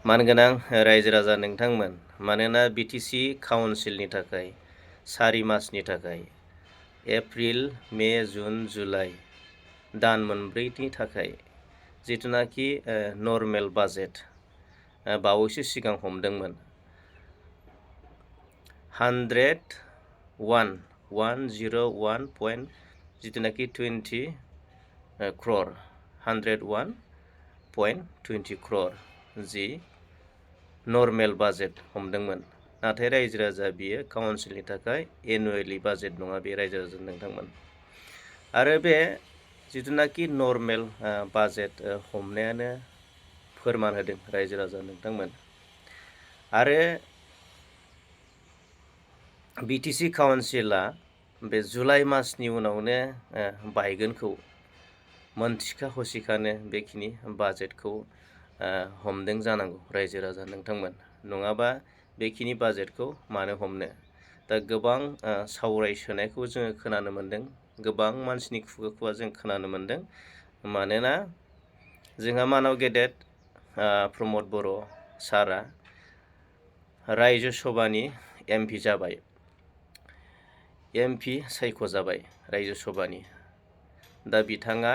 मानगोनां रायजो राजा नोंथांमोन, मानोना बिटिसि काउन्सिलनि थाखाय 4 मासनि थाखाय एप्रिल, मे, जुन, जुलाइ दान मोनब्रैनि थाखाय जिथुनाखि नर्मेल बाजेट बावैसो सिगां हमदोंमोन 101 जिथुनाखि 20 crore 101.20 crore जि नर्मेल बाजेट हमदोंमोन। नाथाय रायजो राजा बियो काउन्सिलनि थाखाय एनुवेलि बाजेट नङा बे रायजो राजा नोंथांमोन। आरो बे जिथुनाखि नर्मेल बाजेट हमनायानो फोरमान होदों रायजो राजा नोंथांमोन। आरो बिटिसि काउन्सिला बे जुलाइ मासनि उनावनो बायगोनखौ मोनथिखा हसिखानो बेखिनि बाजेटखौ हमदों जानांगौ रायजो राजा नोंथांमोन। नङाबा बेखिनि बाजेटखौ मानो हमनो? दा गोबां सावरायसोनायखौ जोङो खोनानो मोन्दों, गोबां मानसिनि खुगा खुगा जों खोनानो मोन्दों। मानोना जोंहा मानाव गेदेर प्रमद बर' सारआ रायजो सभानि एमपि जाबाय, एमपि सायख'जाबाय रायजो सभानि। दा बिथाङा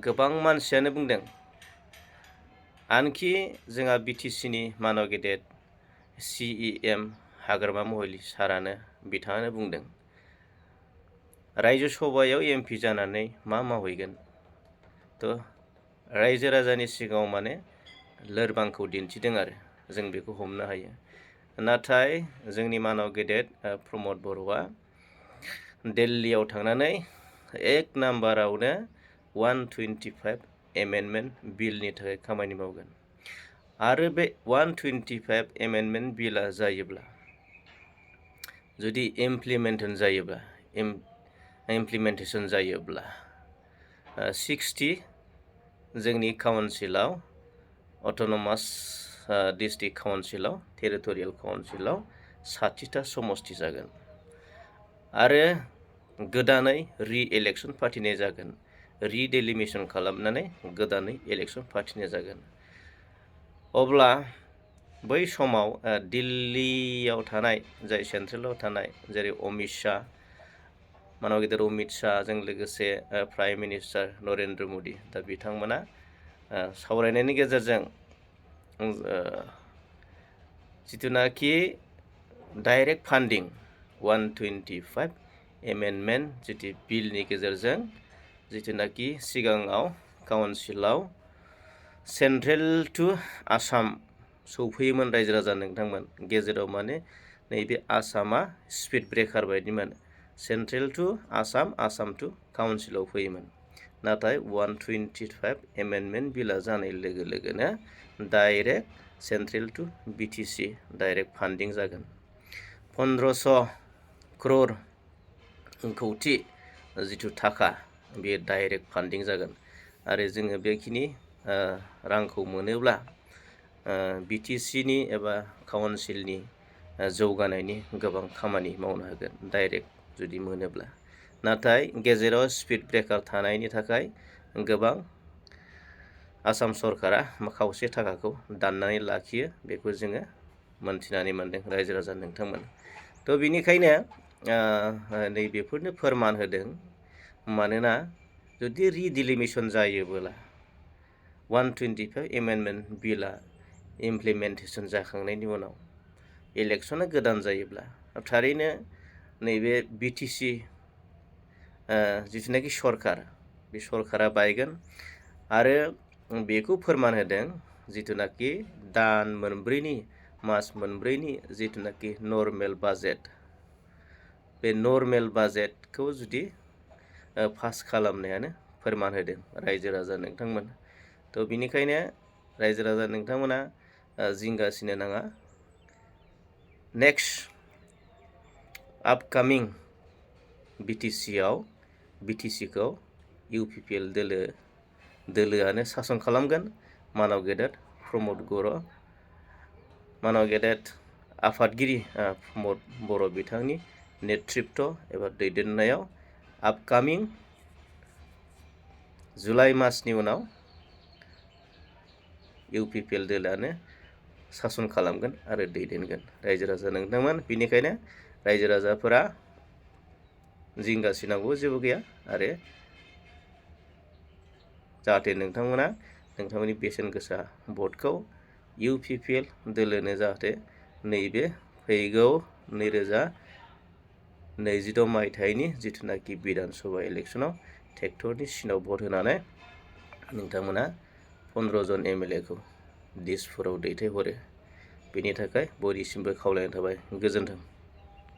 गोबां मानसियानो बुंदों, आनखि जोंहा बिटिसिनि मानाव गेदेर CEM हाग्रामा महिलि सारानो बिथाङानो बुंदों, रायजो सभायाव एमपि जानानै मा मावहैगोन? थ' रायजो राजानि सिगाङाव माने लोरबांखौ दिन्थिदों आरो जों बेखौ हमनो हायो। नाथाय जोंनि मानाव गेदेर प्रमद बर'आ दिल्लीयाव थांनानै 1 नाम्बारावनो 125 एमेन्डमेन्ट बिलनि थाखाय खामानि मावगोन। आरो बे 125 एमेन्डमेन्ट बिला जायोब्ला, जुदि इमप्लिमेन्टेसन जायोब्ला 60 जोंनि काउन्सिलाव अट'नमास डिस्ट्रिक्ट काउन्सिलाव टेरिटरियेल काउन्सिलाव 60टा समस्ति जागोन। आरो गोदानै रि-इलेक्सन फाथिनाय जागोन, रिडेलिमिसन खालामनानै गोदानै इलेक्सन फाथिनाय जागोन। अब्ला बै समाव दिल्लीयाव थानाय जाय सेन्ट्रेलाव थानाय जेरै अमित शाह, मानाव गेदेर अमित शाहजों लोगोसे प्राइम मिनिस्टार नरेन्द्र मदि, दा बिथांमोना सावरायनायनि गेजेरजों जिथुनाखि डाइरेक्ट फान्डिं 125 एमेन्डमेन्ट जिथु बिलनि गेजेरजों जिथुनाखि सिगाङाव काउन्सिलाव सेन्ट्रेल टु आसाम सौफैयोमोन रायजो राजा नोंथांमोन, गेजेराव माने नैबे आसामा स्पिड ब्रेकार बायदिमोन, central to Assam, Assam to काउन्सिलाव फैयोमोन। नाथाय 125 एमेन्डमेन्ट बिला जानाय लोगो लोगोनो direct central to BTC direct funding जागोन। 1500 crore कौटि जिथु थाखा बे डाइरेक्ट फान्डिं जागोन। आरो जोङो बेखिनि रांखौ मोनोब्ला बिटिसिनि एबा काउन्सिलनि जौगानायनि गोबां खामानि मावनो हागोन डाइरेक्ट जुदि मोनोब्ला। नाथाय गेजेराव स्पिड ब्रेकार थानायनि थाखाय गोबां आसाम सरकारा खावसे थाखाखौ दाननानै लाखियो, बेखौ जोङो मोनथिनानै मोन्दों रायजो राजा नोंथांमोन। थ' बिनिखायनो नैबेफोरनो फोरमान होदों, मानोना जुदि रिडिलिमिसन जायोबोला 125 एमेन्डमेन्ट बिला इमप्लिमेन्टेसन जाखांनायनि उनाव इलेक्सना गोदान जायोब्ला थारैनो नैबे बिटिसि जिथुनाखि सरकार, बे सरकारा बायगोन। आरो बेखौ फोरमान होदों जिथुनाखि मास मोनब्रैनि जिथुनाखि नर्मेल बाजेट, बे नर्मेल बाजेटखौ जुदि पास खालामनायानो फोरमान होदों रायजो राजा नोंथांमोन। थ' बिनिखायनो रायजो राजा नोंथांमोना जिंगासिनो नाङा। नेक्स्ट आपकामिं बिटिसिखौ UPPL दोलोआनो सासन खालामगोन। मानाव गेदेर प्रमद बर', मानाव गेदेर आफादगिरि प्रमद बर' बिथांनि नेतृत्व एबा दैदेननायाव आपकामिं जुलाइ मासनि उनाव UPPL दोलोआनो सासन खालामगोन आरो दैदेनगोन रायजो राजा नोंथांमोन। बेनिखायनो रायजो राजाफोरा जिंगासिनांगौ जेबो गैया आरो जाहाथे नोंथांमोना नोंथांमोननि बेसेन गोसा भटखौ UPPL दोलोनो जाहाथे नैबे फैगौ 2022 मायथाइनि जिथुनाखि बिधान सभा इलेक्सनाव ट्रेक्टरनि सिनाव भट होनानै नोंथांमोना 15 जन MLA खौ दिसपुराव दैथायहरो। बेनि थाखाय बयनिसिमबो खावलायनाय थाबाय। गोजोन्थों।